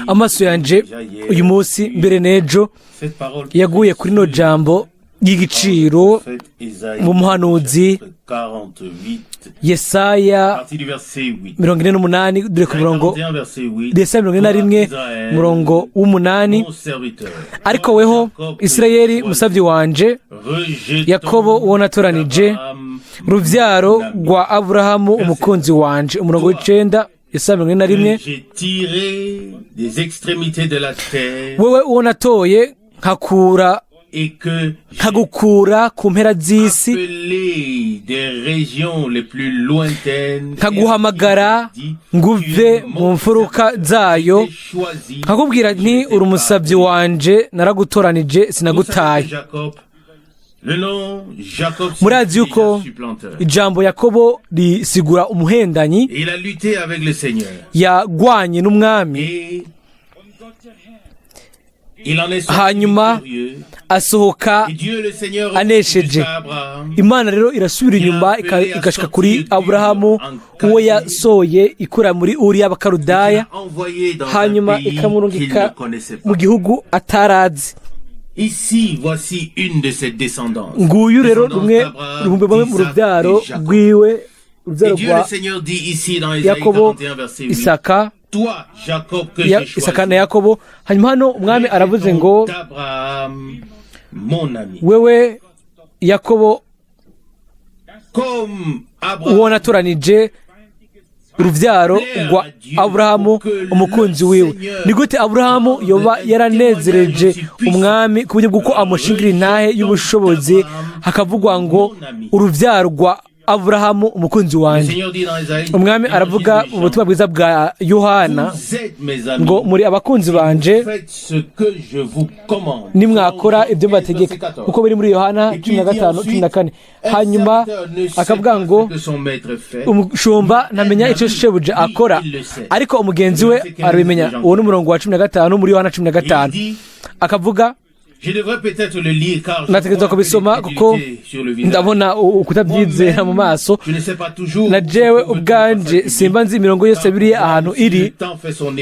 Amaso yanje uyu munsi, mbere n'ejo, yaguye kuri no jambo y'igiciro mu muhanuzi Yesaya 48, dore ku murongo, Yesaya 41, umurongo w'umunani: "Ariko weho Isirayeli, musabyi wanje, Yakobo uwo natoranije, rubyaro rwa Aburahamu umukunzi wanje." Umurongo w'icenda, Yesaya 41: "Wewe uwo natoye, nkakura nkagukura ku mpera z'isi, nkaguhamagara ngo uve mu mfuruka zayo, nkakubwira nti: 'Uri umusabyi wanje, naragutoranije, sinagutaye.'" Murazi yuko ijambo Yakobo risigura umuhendanyi. Yagwanye n'Umwami, hanyuma asohoka anesheje. Imana rero irasubira inyuma, igashika kuri Aburahamu, uwo yasohoye ikura muri Uri y'Abakarudaya, hanyuma ikamurungika mu gihugu atarazi. Nguyu rero rumwe rumwe mu rubyaro rwiwe, urubyaro rwa Yakobo, Isaka, Isaka na Yakobo. Hanyuma hano Umwami aravuze ngo: "Wewe Yakobo uwo natoranije, urubyaro rwa Aburahamu umukunzi wiwe." Ni gute Aburahamu yoba yaranezereje Umwami ku buryo bw'uko amushingira intahe y'ubushobozi, hakavugwa ngo urubyaro rwa Aburahamu umukunzi wanjye? Umwami aravuga mu butumwa bwiza bwa Yohana ngo: "Muri abakunzi banje nimwakora ibyo mbategeka," kuko biri muri Yohana 15:14. Hanyuma akavuga ngo: "Umushumba ntamenya icyo shebuja akora, ariko umugenzi we arabimenya." Uwo ni umurongo wa 15 muri Yohana 15. Akavuga, nategerezwa kubisoma kuko ndabona ukutabyizera mu maso. Na jewe ubwanje simba nzi imirongo yose biriya ahantu iri,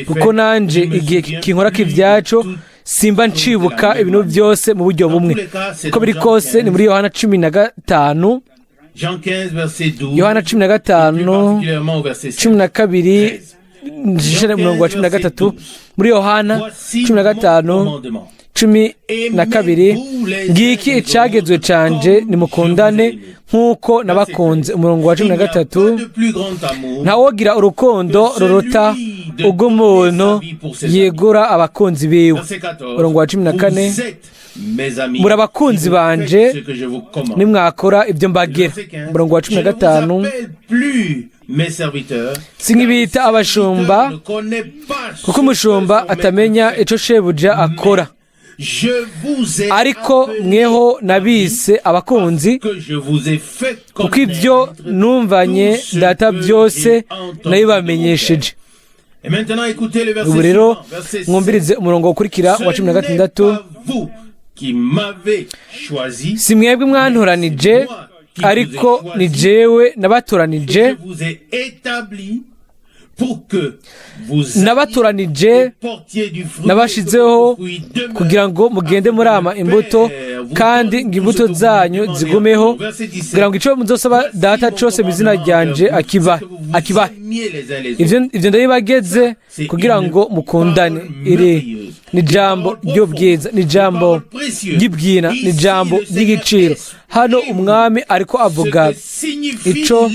kuko nanje igihe kinkora k'ibyaco simba ncibuka ibintu byose mu buryo bumwe. Uko biri kose ni muri Yohana 15, Yohana 15, 12, umurongo wa 13. Muri Yohana 15:12: "Ngiki icagezwe canje, nimukundane nk'uko nabakunze." Umurongo wa 13: "Ntawogira urukundo ruruta ubw'umuntu yegura abakunzi biwe." Umurongo wa 14: "Muri abakunzi banje nimwakora ibyo mbagira." Umurongo wa 15: "Sinkibita abashumba, kuko umushumba atamenya ico shebuja akora, ariko mweho nabise abakunzi, kuko ibyo numvanye Data byose nabibamenyesheje." Ubu rero mwumvirize umurongo ukurikira wa 16: "Si mwebwe mwantoranije, ariko ni jewe nabatoranije, nabatoranije, nabashizeho kugira ngo mugende murama imbuto, kandi ngo imbuto zanyu zigumeho, kugira ngo icyo muzosaba Data cyose mu izina ryanje akibahe. Ibyo ndabibageze kugira ngo mukundane." Iri ni ijambo ry'ubwiza, ni ijambo ry'ibwina, ni ijambo ry'igiciro. Hano Umwami ariko avuga ico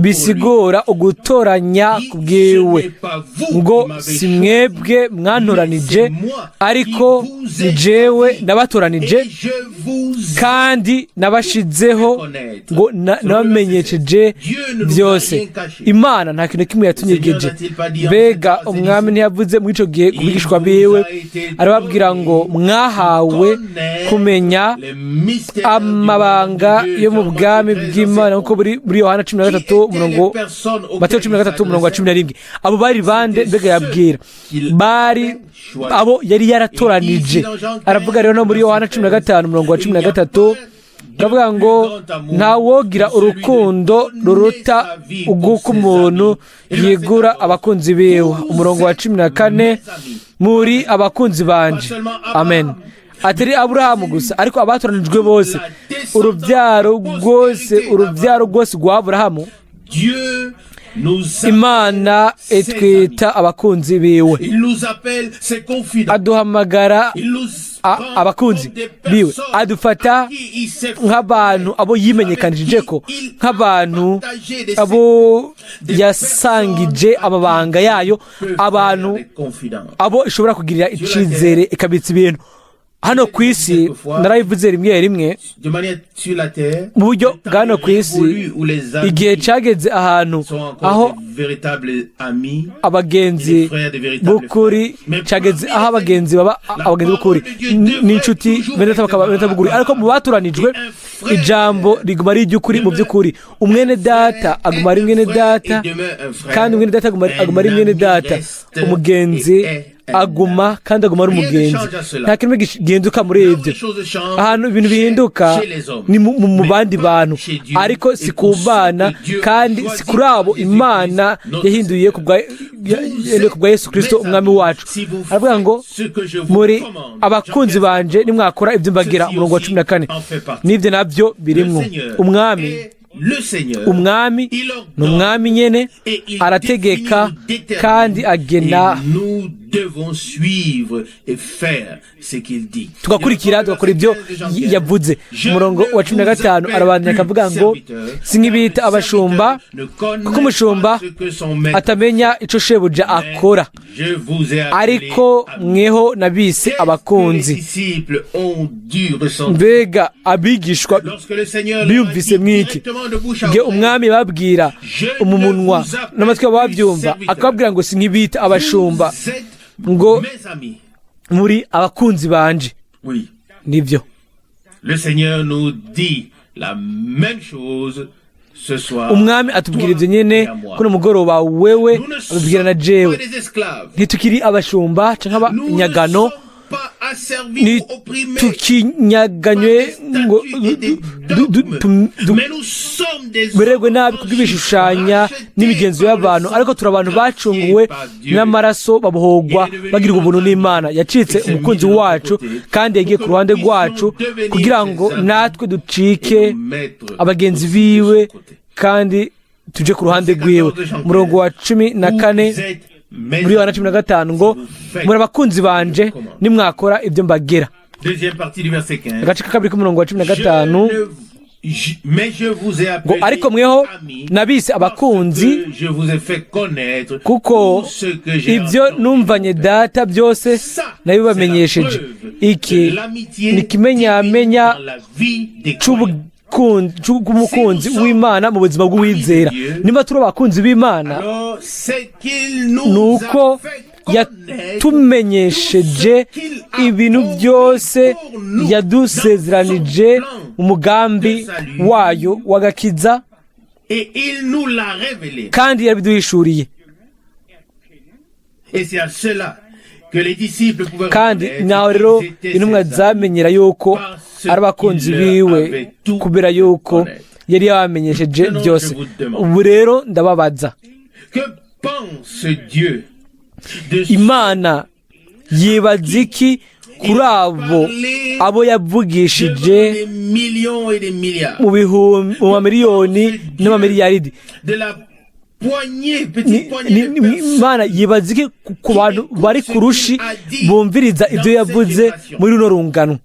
bisigura ugutoranya kubwiwe, ngo: "Si mwebwe mwantoranije, ariko ni jewe nabatoranije, kandi nabashizeho ngo nabamenyesheje byose." Imana nta kintu kimwe yatunyegeje. Mbega Umwami ntiyavuze muri ico gihe ku bigishwa biwe, arababwira ngo: "Mwahawe kumenya amabanga yo mu bwami bw'Imana," nkuko buri muri Yohana 13 umurongo, Mateyo 13 umurongo wa 11. Abo bari bande mbega yabwira? Bari abo yari yaratoranije. Aravuga rero no muri Yohana 15 umurongo wa 13. Ndavuga ngo ntawogira urukundo ruruta ubw'uko umuntu yigura abakunzi biwe. Umurongo wa 14: muri abakunzi banje. Amen. Atari Aburahamu gusa, ariko abatoranijwe bose, urubyaro rwose, urubyaro rwose rwa Aburahamu. Imana itwita abakunzi biwe, aduhamagara abakunzi biwe, adufata nk'abantu abo yimenyekanishije ko, nk'abantu abo yasangije amabanga yayo, abantu abo ishobora kugirira icyizere ikabitsa ibintu. Hano ku isi, narabivuze rimwe rimwe, mu buryo bwa hano ku isi, igihe cyageze ahantu aho abagenzi b'ukuri, cyageze aho abagenzi baba abagenzi b'ukuri n'inshuti, bene data bakaba bene data b'ukuri. Ariko mu batoranijwe, ijambo riguma ari iry'ukuri. Mu by'ukuri, umwene data aguma ari mwene data, kandi umwene data aguma ari mwene data. Umugenzi aguma kandi aguma ari umugenzi. Nta kintu gihinduka muri ibyo. Ahantu ibintu bihinduka ni mu bandi bantu, ariko si ku Mana, kandi si kuri abo Imana yahinduye ku bwa Yesu Kirisito Umwami wacu. Aravuga ngo muri abakunzi banje nimwakora ibyo mbagira. Umurongo wa 14: n'ibyo nabyo birimwo. Umwami ni umwami nyene, arategeka kandi agena, tugakurikira, tugakora ibyo yavuze. Umurongo wa 15 arabandanya akavuga ngo sinkibita abashumba, kuko umushumba atamenya ico shebuja akora, ariko mweho nabise abakunzi. Mbega abigishwa biyumvise mwiki nge umwami babwira umunwa n'amatwi babyumva, akababwira ngo sinkibita abashumba, ngo muri abakunzi banje? Nibyo. Umwami atubwira ibyo nyene kuno mugoroba, wewe abibwira na jewe. Ntitukiri abashumba canke abanyagano, ntitukinyaganywe ngo tumererwe nabi kubw'ibishushanya n'imigenzo y'abantu, ariko turi abantu bacunguwe n'amaraso, babohogwa, bagirwa ubuntu n'Imana. Yacitse umukunzi wacu kandi yagiye ku ruhande rwacu kugira ngo natwe ducike abagenzi biwe kandi tuje ku ruhande rwiwe. Umurongo wa 14 muri Yohana 15 ngo muri abakunzi banje nimwakora ibyo mbagera. Agace ka kabiri k'umurongo wa 15 ngo ariko mweho nabise abakunzi, kuko ibyo numvanye Data byose nabibamenyesheje. Iki ni ikimenyamenya c'umukunzi w'Imana mu buzima bw'uwizera. Niba turi abakunzi b'Imana, nuko yatumenyesheje ibintu byose yadusezeranije umugambi wayo w'agakiza, kandi yabiduhishuriye. Kandi naho rero intumwa zamenyera yuko ari abakunzi biwe, kubera yuko yari yabamenyesheje byose. Ubu rero ndababaza, Imana yibaza iki kuri abo yavugishije mu bihumbi, mu mamiliyoni n'amamiliyaridi? Imana yibaza iki ku bantu bari ku rushi bumviriza ibyo yavuze muri runo rungano?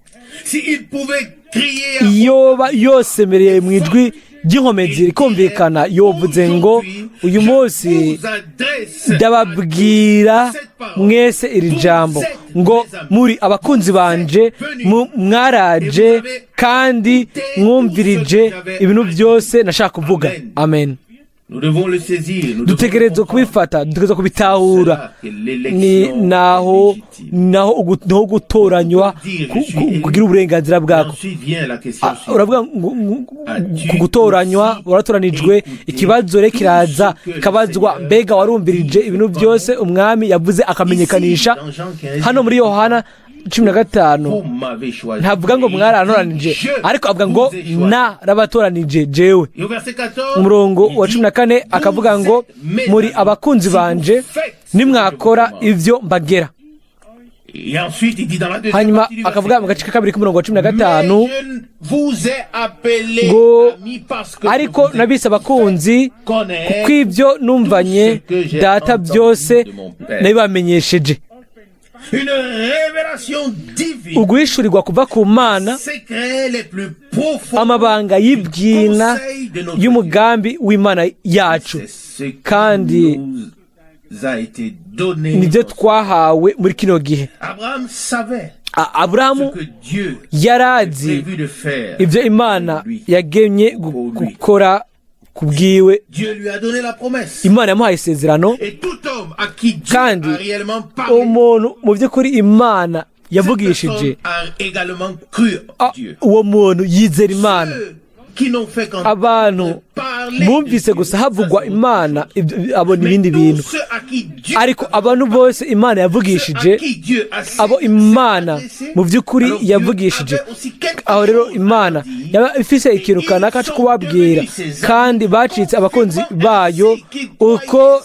Iyo yosemereye mu ijwi ry'inkomezi rikumvikana, yovuze ngo uyu munsi ndababwira mwese iri jambo ngo muri abakunzi banje, mwaraje kandi mwumvirije ibintu byose nashaka kuvuga. Amen. Dutegerezwa kubifata, dutegerezwa kubitahura. Ni naho naho gutoranywa kugira uburenganzira bwako. Uravuga ku gutoranywa, waratoranijwe. Ikibazo rero kiraza kabazwa, mbega warumvirije ibintu byose umwami yavuze akamenyekanisha? Hano muri Yohana 15, Vous m'avez choisi. Ntavuga ngo mwarantoranije, ariko avuga ngo narabatoranije jewe. Et au verset 14, Umurongo wa 14 akavuga ngo muri abakunzi banje nimwakora ivyo mbagera. Et ensuite, il dit dans la deuxième Hanyuma partie du verset akavuga mu gace ka kabiri k'umurongo wa 15 Mais je vous ai appelé ngo amis parce que ariko je vous ai nabise abakunzi connaître kuko ibyo numvanye Data byose nabibamenyesheje. Une révélation divine, Uguhishurirwa kuva ku Mana, secret les plus profonds amabanga y'ibwina y'umugambi w'Imana yacu, c'est ce qui kandi nous a été donné. Nibyo twahawe muri kino gihe. Abraham savait Aburahamu ce que Dieu yarazi prévu de faire. ibyo Imana yagemye gukora ku bwiwe. Dieu lui a donné la promesse. Imana yamuhaye isezerano. Et tout homme à qui Dieu Kandi a réellement parlé, umuntu mu by'ukuri Imana cette yavugishije, personne a également cru en Dieu. Uwo muntu yizera Imana. Ceux qui n'ont fait qu'entendre Abantu parler de bumvise Dieu, gusa ça, havugwa c'est autre Imana, chose. abona Mais ibindi tous bintu. ceux à qui Dieu Ariko a abantu bose Imana ceux à yavugishije, qui Dieu a abo s'est Imana adressé, mu by'ukuri alors Dieu yavugishije, avait aussi quelque aho rero chose à Imana leur dire. yaba ifise ikintu kanaka cyo kubabwira, kandi bacitse abakunzi bayo uko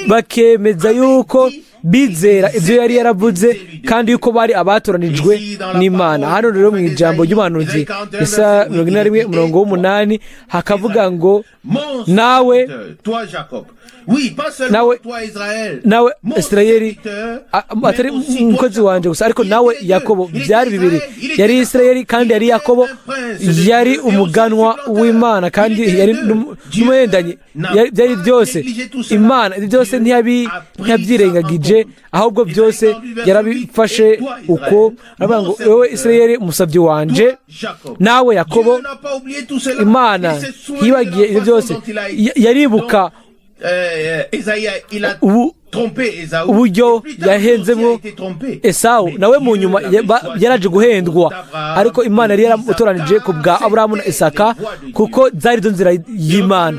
bakemeza yuko bizera ibyo yari yaravuze kandi yuko bari abatoranijwe n'Imana. Hano rero mu ijambo ry'umuhanuzi Yesaya 41 umurongo w'umunani hakavuga ngo Mon nawe serviteur, toi Jacob. Oui, pas seulement nawe toi Israël. nawe Mon Isirayeli, serviteur, mais atari aussi toi, umukozi Jacob. wanje gusa, ariko Il nawe était les Yakobo. deux. Il Byari était bibiri. Israël, il était Yari Jacob. Isirayeli kandi Il yari était Yakobo. un prince de Dieu Yari et aussi umuganwa supplanteur. w'Imana Il kandi était les yari deux. Dieu n'umuhendanyi. n'a Byari pas byose. négligé tout cela. Imana ibyo byose Dieu a pris ntiyabyirengagije, ça en compte. ahubwo byose Isaïe 48, yarabifashe et toi, Israël, uko aravuga mon ngo wowe serviteur, Isirayeli, umusabyi wanje, toi, Jacob. nawe Yakobo. Dieu n'a pas oublié tout cela. Imana Il s'est souvenu de la ntiyibagiye ibyo façon byose. dont il a été. Yaribuka Donc, Esaïe, il a ubu trompé Esaü. uburyo Et plus tard, lui aussi a yahenzemo été trompé. Esawu. Mais Nawe mu Dieu nyuma l'avait choisi yaraje guhendwa, d'Abraham, ariko Imana yari d'Isaac, yaramutoranije ku bwa Aburahamu na Isaka, les voies de Dieu. kuko zari zo nzira y'Imana.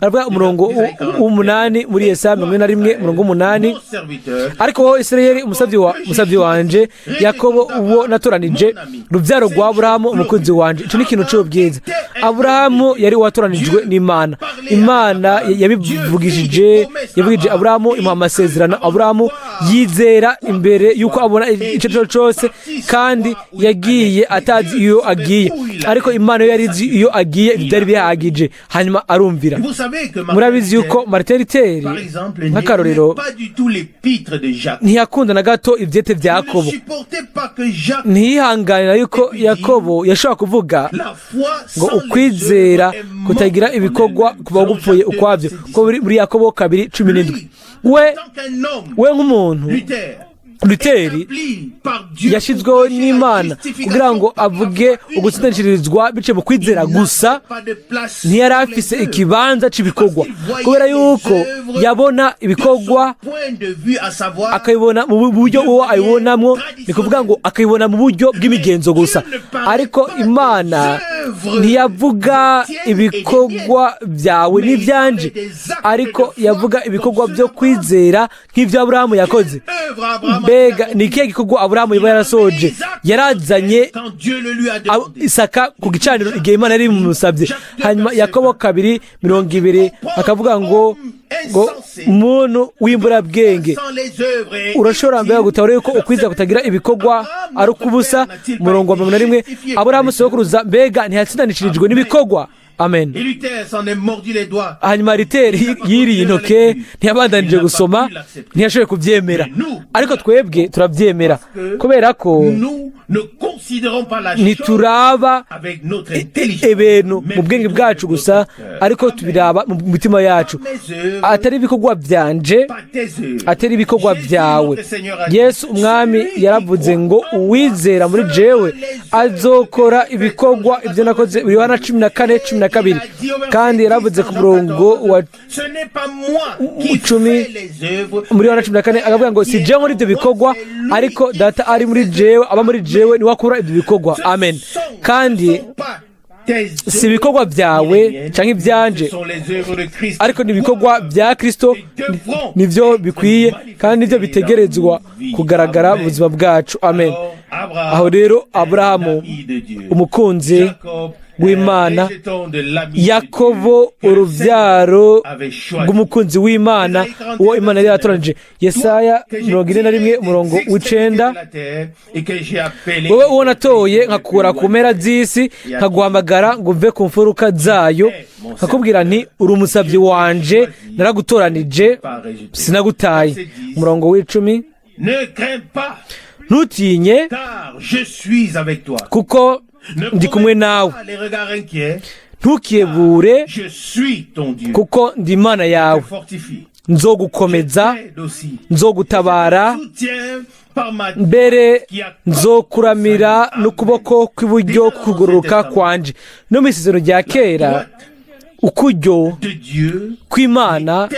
Aravuga umurongo w'umunani muri Yesaya 41 umurongo w'umunani: Mon serviteur, ariko wowe Isirayeli, umusabyi wanje, Yakobo uwo natoranije, rubyaro rwa Aburahamu umukunzi wanje. Icyo ni ikintu cy'ubwiza. Aburahamu yari uwatoranijwe n'Imana. Imana yabivugishije, yavugije Aburahamu, imuha amasezerano. Aburahamu yizera imbere y'uko abona icyo ari cyo cyose, kandi yagiye atazi iyo agiye, ariko Imana yo yari izi iyo agiye. Ibyo byari bihagije, hanyuma arumvira. Vous savez que Martin Murabizi Luther, yuko Martin Luther, par exemple, nk'akarorero, n'aimait pas du tout l'épître de Jacques. ntiyakunda na gato ibyete bya Il ne Yakobo. supportait pas que Jacques, Ntiyihanganira yuko Yakobo yashobora kuvuga la foi ngo sans les ukwizera œuvres est kutagira morte ibikorwa en elle-même. kuba gupfuye Selon Jacques ukwabyo, 2, ko muri Yakobo 2:17. We Tant qu'un homme, we nk'umuntu, Luther, Luteri, établi par Dieu yashyizweho pour prêcher la n'Imana kugira ngo justification par la avuge foi ugutsindanishirizwa biciye mu kwizera uniquement, gusa, pas de place ntiyari pour les afise œuvres. ikibanza c'ibikorwa, kubera yuko yabona ibikorwa De son point de vue, à savoir, akabibona mu buryo uwo abibonamwo, ni kuvuga ngo akabibona mu buryo bw'imigenzo gusa. Ariko Imana ntiyavuga ibikorwa byawe n'ibyanje, ariko yavuga ibikorwa byo kwizera nk'ibyo Aburahamu yakoze. œuvre Abraham Mbega ni ikihe gikorwa Aburahamu yaba yarasoje? Yarazanye quand Dieu le lui a demandé. Isaka ku gicaniro igihe Imana yari bimusabye. Hanyuma Yakobo 2:20 akavuga ngo muntu w'imburabwenge, Sans les œuvres est urashobora mbega gutahura yuko ukwizera kutagira ibikorwa ari ukubusa? Umurongo wa 41: Aburahamu sokuruza mbega ntiyatsindanishirijwe n'ibikorwa? Amen. Et Luther s'en est mordu les doigts. Hanyuma Riteri yiriye intoke, ntiyabandanije gusoma, ntiyashoboye kubyemera. Ariko twebwe turabyemera kubera ko Nous ne considérons pas la chose ntituraba avec notre intelligence, ibintu mais mu bwenge plutôt bwacu avec gusa, notre cœur. ariko tubiraba mu mitima yacu. Mes œuvres, Atari ibikorwa byanje, pas tes œuvres. atari ibikorwa Jésus, byawe. notre Seigneur, a dit, Yesu umwami celui qui yaravuze croit ngo en moi uwizera muri fera jewe les œuvres azokora que j'ai ibikorwa faites. ibyo nakoze. Yohana 14:12. Il a dit au verset Kandi yaravuze 10 ku murongo wa Ce n'est pas moi qui 10 fais les œuvres, muri Yohana 14 akavuga ngo si jewe nkora ibyo bikorwa, ariko Data ari muri jewe, aba muri jewe, niwe akora ibyo bikorwa. Ce Amen. sont- Kandi ce sont pas Si ibikorwa byawe cyangwa ibyanje, ariko ni ibikorwa bya Kristo, nibyo bikwiye kandi nibyo bitegerezwa kugaragara mu buzima bwacu. Amen. Aho rero Aburahamu, umukunzi w'Imana, Yakobo, urubyaro rw'umukunzi w'Imana, uwo Imana yari yaratoranije. Yesaya 41 umurongo w'9: "Wowe uwo natoye nkakura ku mpera z'isi, nkaguhamagara ngo uve ku mfuruka zayo, nkakubwira nti: 'Uri umusabyi wanje, naragutoranije, sinagutaye.'" Umurongo w'10: "Ntutinye, kuko ndi kumwe nawe. Ntukiyebure, kuko ndi Imana yawe. Nzogukomeza, nzogutabara, mbere nzokuramira n'ukuboko kw'iburyo kugororoka kwanje." No mu Isezerano rya Kera, ukuryo kw'Imana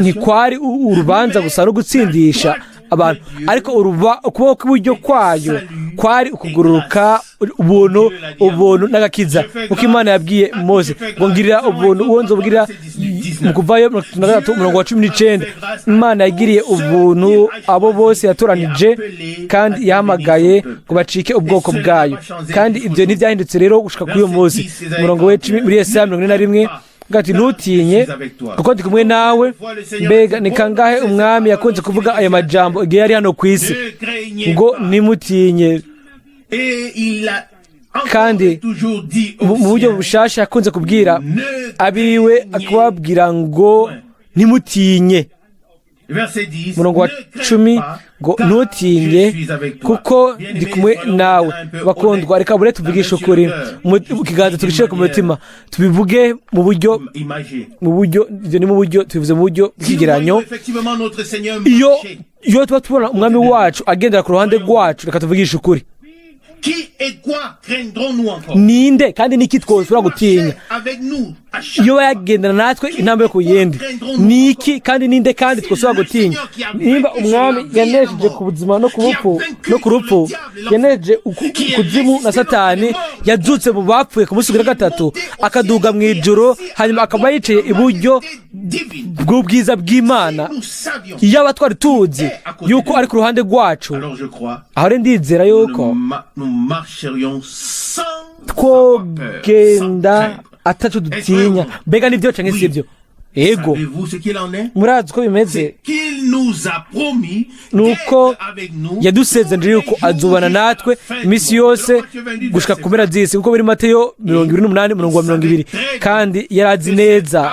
ntikwari urubanza gusa no gutsindisha abantu, ariko ukuboko kw'iburyo kwayo kwari ukugororoka, ubuntu n'agakiza, kuko Imana yabwiye Mose ngo: "Ngirira ubuntu uwo nzobwirira", mu Kuvayo 33 umurongo wa 19. Imana yagiriye ubuntu abo bose yatoranije kandi yahamagaye ngo bacike ubwoko bwayo, kandi ibyo ntibyahindutse rero gushika kuri uyu munsi. Umurongo w'10 muri Yesaya 41 ati: "Ntutinye, kuko ndi kumwe nawe." Mbega ni kangahe Umwami yakunze kuvuga ayo majambo igihe yari hano ku isi, ngo: "Ntimutinye"? Kandi mu buryo bushasha yakunze kubwira abiwe, akababwira ngo: "Ntimutinye." Umurongo wa 10 ngo: "Ntutinye, kuko ndi kumwe nawe." Bakundwa, reka bure tuvugishe ukuri, ikiganza tugishyire ku mutima, tubivuge mu buryo ibyo ni mu buryo tubivuze mu buryo bw'ikigeranyo. Iyo tuba tubona Umwami wacu agendera ku ruhande rwacu, reka tuvugishe ukuri, ninde kandi niki twosubira gutinya? Iyo yagendana natwe intambwe ku yindi, niki kandi ninde kandi twosubira gutinya? Nimba Umwami yanesheje ku buzima no ku rupfu, yanesheje ukuzimu na Satani, yazutse mu bapfuye ku munsi wa gatatu, akaduga mu ijoro, hanyuma akaba yicaye iburyo bw'ubwiza bw'Imana, iyo aba twari tuzi yuko ari ku ruhande rwacu, aho rero ndizera yuko twogenda ataco dutinya. Mbega nibyo canke sibyo? Ego. Murazi uko bimeze, nuko yadusezeranije yuko azubana natwe iminsi yose gushika ku mpera z'isi, kuko biri Mateyo 28 umurongo wa 20. Kandi yarazi neza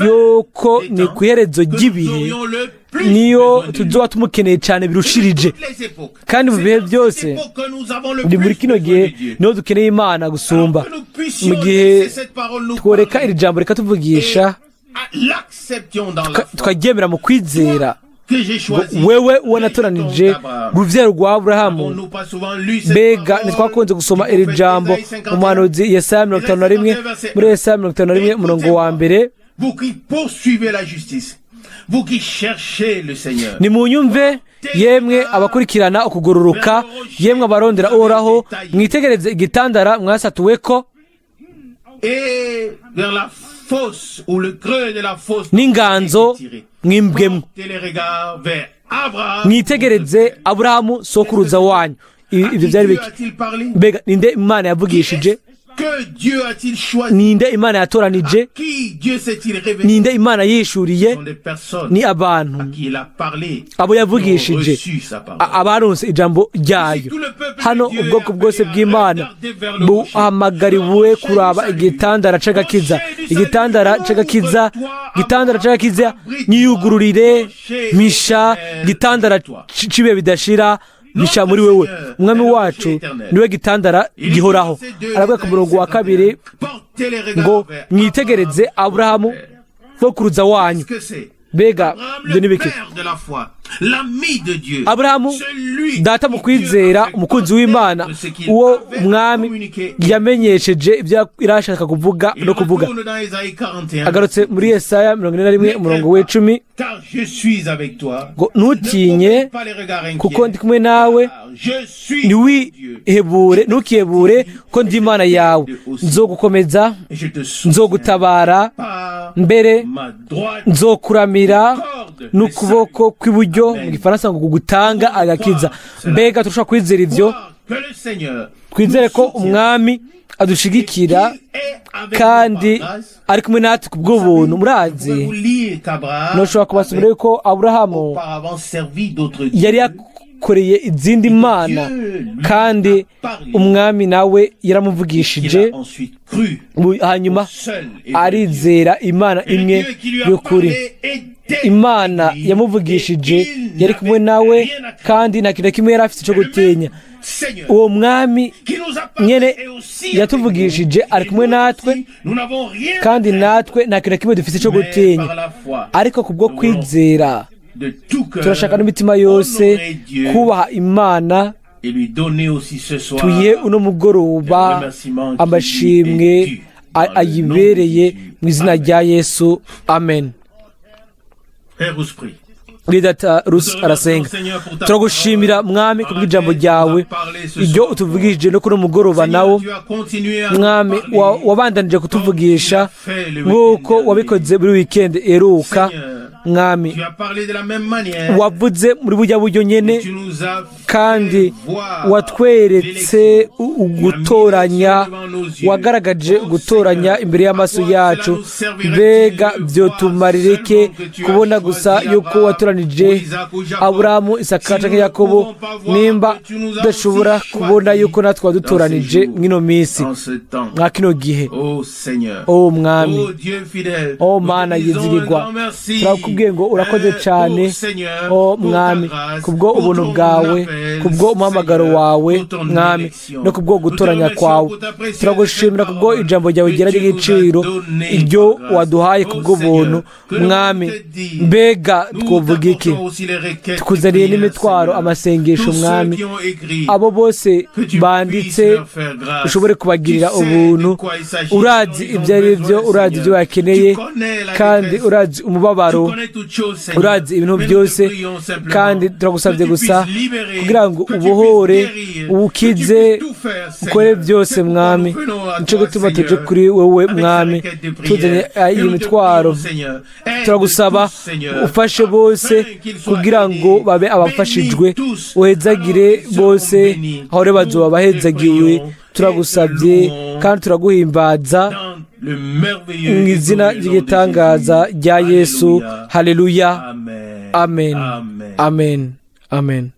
yuko ni ku iherezo ry'ibihe niyo tuzoba tumukeneye cyane birushirije. Kandi mu bihe byose, ni muri kino gihe niho dukeneye Imana gusumba. Mu gihe tworeka iri jambo rikatuvugisha, tukaryemera mu kwizera, "Wewe uwo natoranije, urubyaro rwa Aburahamu." Mbega ntitwakunze gusoma iri jambo mu muhanuzi Yesaya 51, muri Yesaya 51 umurongo wa 1? Vous qui poursuivez la justice, vous qui cherchez le Seigneur. "Nimunyumve, yemwe abakurikirana ukugororoka, yemwe abarondera Uhoraho. Mwitegereze igitandara mwasatuweko Et vers la fosse ou le creux de la fosse n'inganzo mwimbwemo. Portez les regards vers Abraham. Mwitegereze Aburahamu sokuruza wanyu." Ibyo byari Dieu biki? a-t-il parlé? Mbega ninde Imana yavugishije? Que Dieu a-t-il choisi? Ninde Imana yatoranije? Qui Dieu s'est-il révélé? Ninde Imana yishuriye? Ce sont des personnes Ni abantu à qui il a parlé, abo qui ont yavugishije, reçu sa parole. abaronse ijambo ryayo. Hano ubwoko bwose bw'Imana buhamagariwe kuraba igitandara c'agakiza, igitandara c'agakiza, igitandara c'agakiza. "Nyiyugururire, misha gitandara c'ibihe bidashira, misha muri wewe." Umwami wacu niwe gitandara gihoraho. Aravuga ku murongo wa 2 Portez les regards ngo: vers "Mwitegereze Aburahamu sokuruza wanyu." Qu'est-ce que c'est? Mbega Abraham, ibyo ni le biki? père de la foi. Aburahamu, data mu kwizera, umukunzi w'Imana, uwo Umwami yamenyesheje ibyo irashaka kuvuga no kuvuga. Agarutse muri Yesaya 41, umurongo w'10 ngo: "Ntutinye, kuko ndi kumwe nawe. Ntiwihebure, ntukihebure, ko ndi Imana yawe. Nzogukomeza, nzogutabara, mbere nzokuramira n'ukuboko kw'iburyo", mu Gifaransa ngo gutanga agakiza. Mbega turashobora kwizera ibyo? Twizere ko Umwami adushigikira kandi ari kumwe natwe ku bw'ubuntu. Murazi, ntushobora kubasomera yuko Aburahamu yari yakoreye izindi mana, kandi Umwami nawe yaramuvugishije, hanyuma arizera Imana imwe y'ukuri. Imana yamuvugishije yari kumwe nawe, kandi nta kintu na kimwe yari afite cyo gutinya. Uwo Mwami nyene yatuvugishije ari kumwe natwe, kandi natwe nta kintu na kimwe dufite cyo gutinya. Ariko kubwo kwizera turashaka n'imitima yose kubaha Imana, tuyihe uno mugoroba amashimwe ayibereye, mu izina rya Yesu, amen. Data Rusi arasenga. Turagushimira, Mwami, kubw'ijambo ryawe, ibyo utuvugishije no kuri mugoroba nawo. Mwami, wabandanije kutuvugisha nk'uko wabikoze muri wikendi iheruka. Mwami, wavuze muri burya buryo nyene, kandi watweretse ugutoranya, wagaragaje gutoranya imbere y'amaso yacu. Mbega byotumarire kubona gusa yuko watoranije Aburahamu, Isaka canke Yakobo, nimba tudashobora kubona yuko natwe wadutoranije mw'ino minsi, mwa kino gihe? O Mwami, o Mana yizigirwa, turakubwiye ngo urakoze cyane, o Mwami, kubwo ubuntu bwawe, kubwo umuhamagaro wawe, Mwami, no kubwo gutoranya kwawe. Turagushimira kubwo ijambo ryawe rigera ry'igiciro, iryo waduhaye kubwo buntu. Mwami, mbega twovuga iki? Tukuzaniye n'imitwaro, amasengesho, Mwami. Abo bose banditse, ushobore kubagirira ubuntu. Urazi ibyo ari byo, urazi ibyo bakeneye, kandi urazi umubabaro, urazi ibintu byose. Kandi turagusabye gusa kugira ngo ubohore, uwukize, ukore byose, Mwami. Nicyo gituma tuje kuri wowe, Mwami, tuzanye iyi mitwaro. Turagusaba ufashe bose kugira ngo babe abafashijwe, uhezagire bose, aho rero bazoba bahezagiwe. Turagusabye kandi turaguhimbaza mu izina ry'igitangaza rya Yesu. Haleluya, amen, amen, amen.